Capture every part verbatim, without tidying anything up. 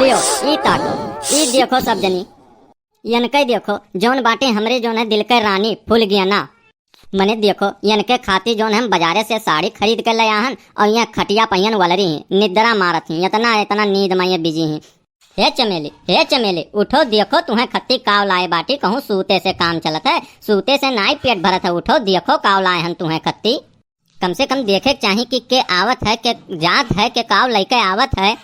यो, ई ताको, ई देखो सब जनी, यनके देखो, जौन बाटे हमरे जौन है दिल के रानी फुलगेना। मने देखो, यनके खातिर जौन हम बजारे से साड़ी खरीद के ले आहन और यहाँ खटिया पहियन वलरी ही, निद्रा मारत ही, इतना, इतना नींद में ये बिजी ही। हे चमेली, हे चमेली, उठो, देखो तुहें खत्ती काव लाए बाटी, कहूँ सूते से काम चलत है, सूते से नाई पेट भरत है, उठो, देखो काव लाए हन तुहें खत्ती। कम से कम देखे के चाही कि के आवत है, के जात है, के काव लइके आवत है,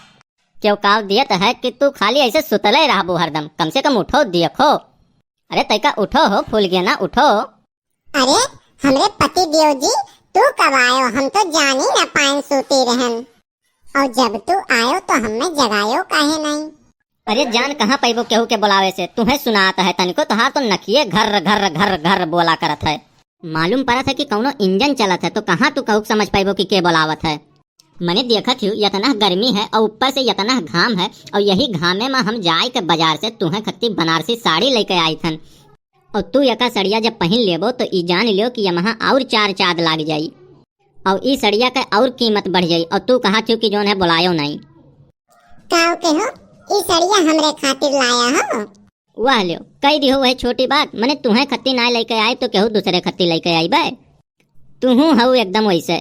केहू काव दियत है कि तू खाली ऐसे सुतले रहबू हरदम। कम से कम उठो, देखो। अरे तैका उठो हो फुलगेना, उठो। अरे हमरे पति देव जी, तू कब आयो? हम तो जान ही न पाएन, सूती रहन। और जब तू आयो तो हमें जगायो काहे नहीं? अरे जान कहाँ पैबो केहू के बुलावे से, तुहें सुनात है तनिको, तोहार तो नखिए घर्र घर्र घर्र घर्र बोला करत है। मालूम पड़त है कि कौनो इंजन चलत है, तो कहाँ तू कहूँ समझ पैबो कि के बोलावत है। मने देखत हियो, यतना गर्मी है और ऊपर से यतना घाम है, और यही घामे में हम जाए के बाजार से तुहें खत्ती बनारसी साड़ी लेके आई थन। और तू यका सड़िया जब पहिन लेबो तो ई जान लियो कि यमहा और चार चाद लाग जाई, और ई सड़िया के और कीमत बढ़ जाई, और तू कहा थियो कि जौन है बुलायो नहीं। काव के हो, ई सड़िया हमरे खातिर लाया हो? वाह लियो, कह दिहो वह छोटी बात, मने तुहें खत्ती ना लेके आए तो केहू दूसरे खत्ती लेके आई बे। तुहू हऊ एकदम वैसे।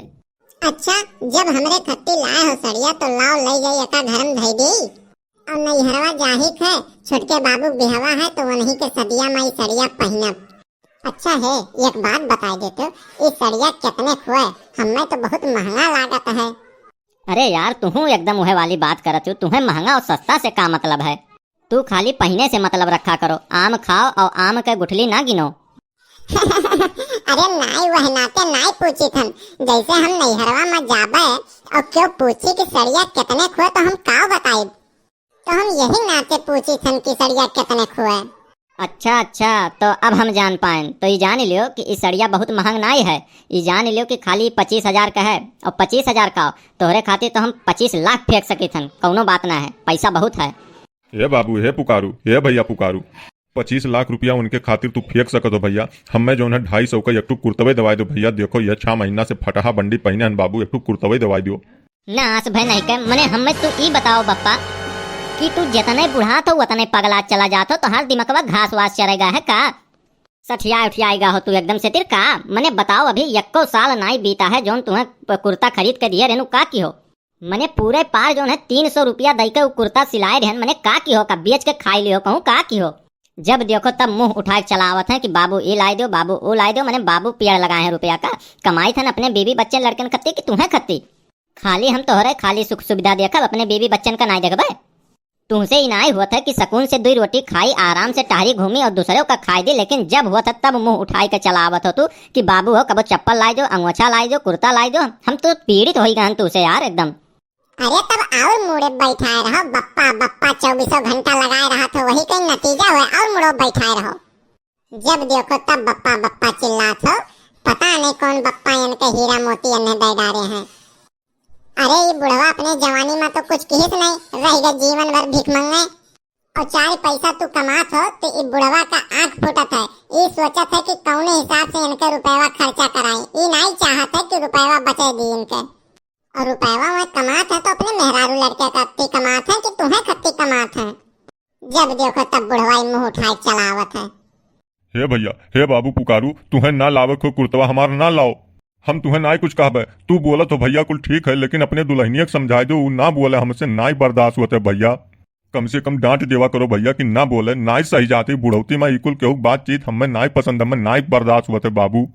अच्छा, जब हमरे खत्ती लाए हो सड़िया तो लाओ ले जाई, एका घर में धई दी। और नैहरवा जाहिक है, छोटके बाबू के बिहवा है तो वही के सदिया में ई सड़िया पहिनब। अच्छा है, एक बात बताई देते, ई सड़िया कितने खुए? हमें तो बहुत महंगा लागत है। अरे यार, तुहू एकदम वह वाली बात करत हो, तुहें महंगा और सस्ता से का मतलब है? तू खाली पहिने से मतलब रखा करो, आम खाओ और आम के गुठली ना गिनो। अरे नाई, वह नाते नाई पूछी थन, जैसे हम नैहरवा में जाबे और क्यों पूछी कि सड़िया कितने खुए तो हम काव बताइब? तो हम यही नाते पूछी थन कि सड़िया कितने खुए। अच्छा अच्छा, तो अब हम जान पाएन। तो ई जान लियो कि ई सड़िया बहुत महंग नाई है, ई जान लियो कि खाली पच्चीस हजार का है, और पच्चीस हजार का तोहरे खातिर तो हम पच्चीस लाख फेंक सकी थन, कौनो बात ना है, पैसा बहुत है। हे बाबू, हे पुकारू, हे भैया पुकारू, पच्चीस लाख रुपया उनके खातिर तू फेंक सकत हो भैया। हमें जौन है ढाई सौ का एक ठो कुर्तवे दवाई दो भैया। देखो यह छह महीना से फटहा बंडी पहिने हन बाबू, एक ठो कुर्तवे दवाई दियो। नास भय नहीं के, मने हमें तू ई बताओ बप्पा कि तू जितने बुढ़ात हो उतने पगला चला जात हो, तोहार दिमगवा घास वास चरेगा है का? सठिया उठियाएगा हो तू एकदम से तिर का? मने बताओ अभी यक्को साल नाई बीता है जौन तुहें कुर्ता खरीद के दिए रहनु का की हो? मने पूरे पार जौन है तीन सौ रुपया दई के उ कुर्ता सिलाए रहन, मने का की हो, का बेच के खाई लियो कहूँ का की हो? जब देखो तब मुंह उठाए के चलावत हैं कि बाबू ई लाई दो, बाबू ऊ लाई दो, मने बाबू पेड़ लगाए हैं रुपया का, कमाई थन अपने बीवी बच्चे लड़कन खत्ती कि तुहें खत्ती? खाली हम तोहरे खाली सुख सुविधा देखब, अपने बीवी बच्चन का नाई देखबे? तुहसे ई नाई होत है कि सकून से दुई रोटी खाई, आराम से टहरी घूमी और दूसरे का खाई दी, लेकिन जब होत है तब मुंह उठाई के चलावत हो तू कि बाबू हो कबो चप्पल लाई दो, अंगोछा लाई दो, कुर्ता लाई दो। हम तो पीड़ित होई गहन तुहसे यार एकदम। अरे तब और मुड़े बैठाए रहो बप्पा, बप्पा चौबीसों घंटा लगाए रहा था, वही कहीं नतीजा हुआ और मुड़ो बैठाए रहो। जब देखो तब बप्पा बप्पा चिल्लात हो, पता नहीं कौन बप्पा इनके हीरा मोती इन्हें दे डारे हैं। अरे ई बुढ़वा अपने जवानी में तो कुछ किहिस नहीं, रह गए जीवन भर भीख मंगे। और चार पैसा तू कमात हो तो ई बुढ़वा का आंख फूटत है, ई सोचत है कि कौने हिसाब से इनके रुपयवा खर्चा कराई। ई नहीं चाहत है कि रुपयवा बचे दी इनके। और रुपयवा वह कमात है तो अपने मेहरारू लड़के खत्ती कमात है कि तुहें खत्ती कमात है? जब देखो तब बुढ़वा ई मुंह उठाए चलावत है। हे भैया, हे बाबू पुकारू, तुहें ना लावे को कुर्तवा हमार ना लाओ। हम तुहें नाई कुछ कहबे, तू बोलत हो भैया कुल ठीक है, लेकिन अपने दुल्हनिया के समझाए दो, ऊ ना बोले, हमसे नाई बर्दाश्त होते भैया। कम से कम डांट देवा करो भैया कि ना बोले, नाई सही जाती बुढ़ौती में ई कुल केहू बातचीत हमें नाई पसंद, हमें नाई बर्दाश्त होते बाबू।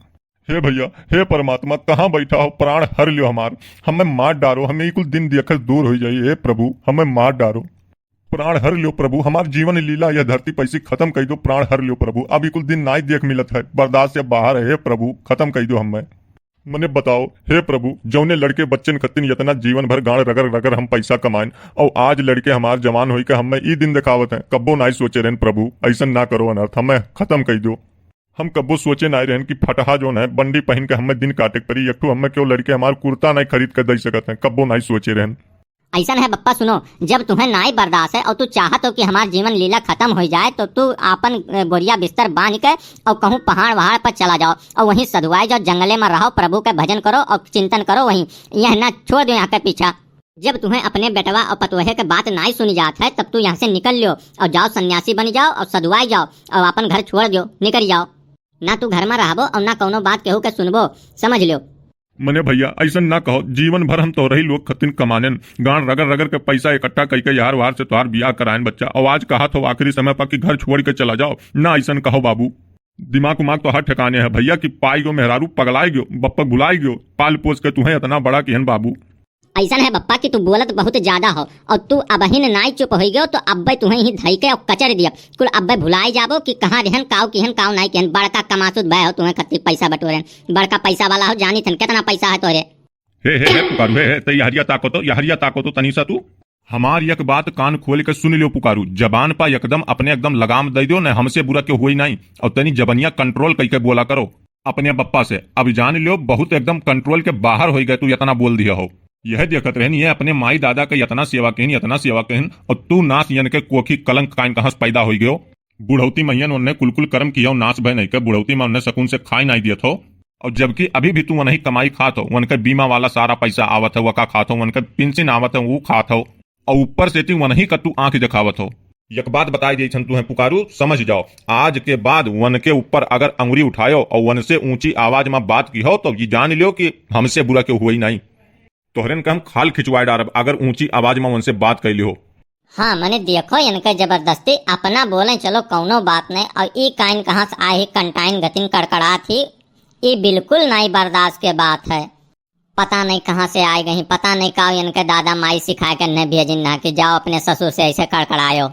हे भैया, हे परमात्मा, कहाँ बैठा हो, प्राण हर लियो हमार, हमें मार डारो, हमें ई कुल दिन देखत दूर हो जाई। हे प्रभु, हमें मार डारो, प्राण हर लियो प्रभु, हमार जीवन लीला यह धरती पैसी खत्म कर दो, प्राण हर लियो प्रभु, अब ई कुल दिन नाई देख मिलत है, बर्दाश्त से बाहर है। हे प्रभु, खत्म कर दो हमें। मने बताओ, हे प्रभु, जौने लड़के बच्चन खत्तिन इतना जीवन भर गाड़ रगड़ रगड़ हम पैसा कमाएन, और आज लड़के हमार जवान होई के हमें ई दिन दिखावत हैं, कब्बो नाई सोचे रहन प्रभु, ऐसन ना करो अनर्थ, हमें खत्म कर दो। हम कब्बो सोचे नाई रहन कि फटहा जौन है, बंडी पहिन के हमें दिन काटे के पड़ी, एक ठो हमें क्यों लड़के हमार कुर्ता नाई खरीद के दे सकत हैं, कब्बो नाई सोचे रहन। ऐसन है बप्पा, सुनो, जब तुहें नाई बर्दाश्त है और तू चाहत हो कि हमार जीवन लीला खत्म हो जाए, तो तू आपन, अ, बोरिया बिस्तर बांध के और कहूँ पहाड़ वहाड़ पर चला जाओ और वहीं सधुआए जाओ, जंगले में रहो, प्रभु के भजन करो और चिंतन करो वहीं। यह ना छोड़ दो यहाँ के पीछा। जब तुहें अपने बेटवा और पतोहे के बात नाई सुनी जात है, तब तू यहाँ से निकल लियो और जाओ, सन्यासी बनी जाओ और सधुआई जाओ और अपन घर छोड़ दियो, निकल जाओ। ना तू घर में रहबो और ना कौनो बात केहू के सुनबो, समझ लियो। मने भैया, ऐसन ना कहो, जीवन भर हम तोहरे ही लोग खतिन कमानेन, गांड रगड़ रगड़ के पैसा इकट्ठा कइके यार वार से तोहार बियाह कराएन बच्चा, और आज कहत हो आखिरी समय पर कि घर छोड़ के चला जाओ, ना ऐसन कहो बाबू। दिमाग उमाग तोहार ठिकाने है भैया कि पाई गयो मेहरारू, पगलाए गयो, बप्पा भुलाए गयो, पाल पोस के तुहें इतना बड़ा किहन बाबू। ऐसन है बप्पा कि तू बोलत बहुत ज्यादा हो, और तू अबहिन नाई चुप होई गयो तो अब्बे तुहें ही धई के और कचर दिया। कुल अब्बे भुलाई जाबो कि कहाँ रहन, काव किहन, काव नाई किहन, बड़का कमासुत भय हो, तुहें खत्ती पैसा बटोरे, बड़का पैसा वाला हो, जानी थन कितना पैसा है तोरे। हे, हे, हे, पुकारू, हे, हे, ते यहरिया ताको तो, यहरिया ताको तो तनी सा तू। हमार एक बात कान खोल के सुन लियो पुकारू, जबान पा एकदम अपने एकदम लगाम दे दियो, न हमसे बुरा क्यों हुई नहीं, और तनी जबनिया कंट्रोल कइके बोला करो अपने बप्पा से। अब जान लियो बहुत एकदम कंट्रोल के बाहर होई गए, तू इतना बोल दिया हो। यह देखत रहन, ये अपने माई दादा के इतना सेवा कहन, इतना सेवा कहन, और तू नास यन के कोखी कलंक काइन कहाँ से पैदा होई गयो। बुढ़ौती मैयन उन्हें कुल कुल कर्म कियो नास भय नहीं के, बुढ़ौती में उन्हें सुकून से खाए नहीं दियत हो, और जबकि अभी भी तू वनही कमाई खात हो, उनके बीमा वाला सारा पैसा आवत है, वका खात हो, उनके पेंशन आवत है, वो खात हो, और ऊपर से तू वनही का तू आंख दिखावत हो। एक बात बताई दी छन तुहें पुकारू, समझ जाओ, आज के बाद वन के ऊपर अगर अंगुरी उठायो और वन से ऊंची आवाज में बात की हो, तो ये जान लियो कि हमसे बुरा क्यों हुई नहीं। तोहरेन का हम खाल खिंचवाए डारब, अगर ऊंची आवाज में उनसे बात कैली हो। हाँ, मने देखो, इनके जबरदस्ती अपना बोले, चलो कौनो बात नहीं। और ई काइन कहाँ से आए ही, कंटाइन गतिन कड़कड़ात ही, ई बिल्कुल नहीं बर्दाश्त के बात है। पता नहीं कहाँ से आए गई, पता नहीं का इनके दादा माई सिखाए के नहीं भेजिन ना कि जाओ अपने ससुर से ऐसे कड़कड़ायो।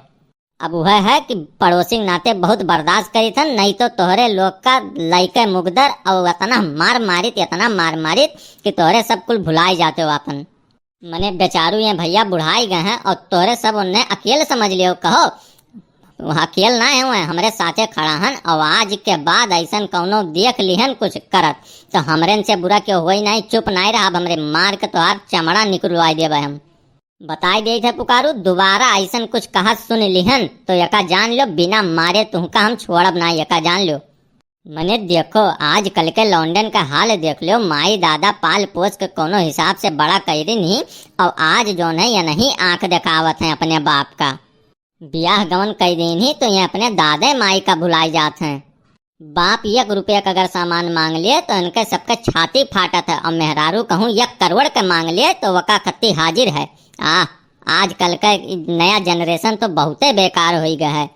अब वह है कि पड़ोसी के नाते बहुत बर्दाश्त करी थन, नहीं तो तोहरे लोग का लइके मुगदर और इतना मार मारित, इतना मार मारित कि तोहरे सब कुल भुलाई जाते हो अपन। मने बेचारू ये भैया बुढ़ाई गए हैं और तोहरे सब उन्हें अकेल समझ लियो। कहो, वो अकेल ना है, वो हमरे साथे खड़ा हन और आज के बाद ऐसन कौनो देख लिहन कुछ करत, तो हमरेन से बुरा क्यों होई नहीं, चुप नहीं रहा, हमरे मार के तोहार चमड़ा निकलवाई देबे हम। बताई देत है पुकारू, दोबारा ऐसन कुछ कहा सुन लिहन तो यका जान लो, बिना मारे तुहका हम छोड़ब ना, यका जान लो। मने देखो, आजकल के लौंडन का हाल देख लो, माई दादा पाल पोस के कोनो हिसाब से बड़ा कइरिन ही, और आज जौन है ये नहीं आंख दिखावत हैं अपने बाप का। ब्याह गवन कई दिन ही तो ये अपने दादे माई का भुलाई जात हैं। बाप एक रुपया का अगर सामान मांग लिए तो इनके सबके छाती फाटत है, और मेहरारू कहूँ एक करोड़ के मांग लिए तो वका खत्ती हाजिर है। आ, आजकल का नया जनरेशन तो बहुते बेकार होई गया है।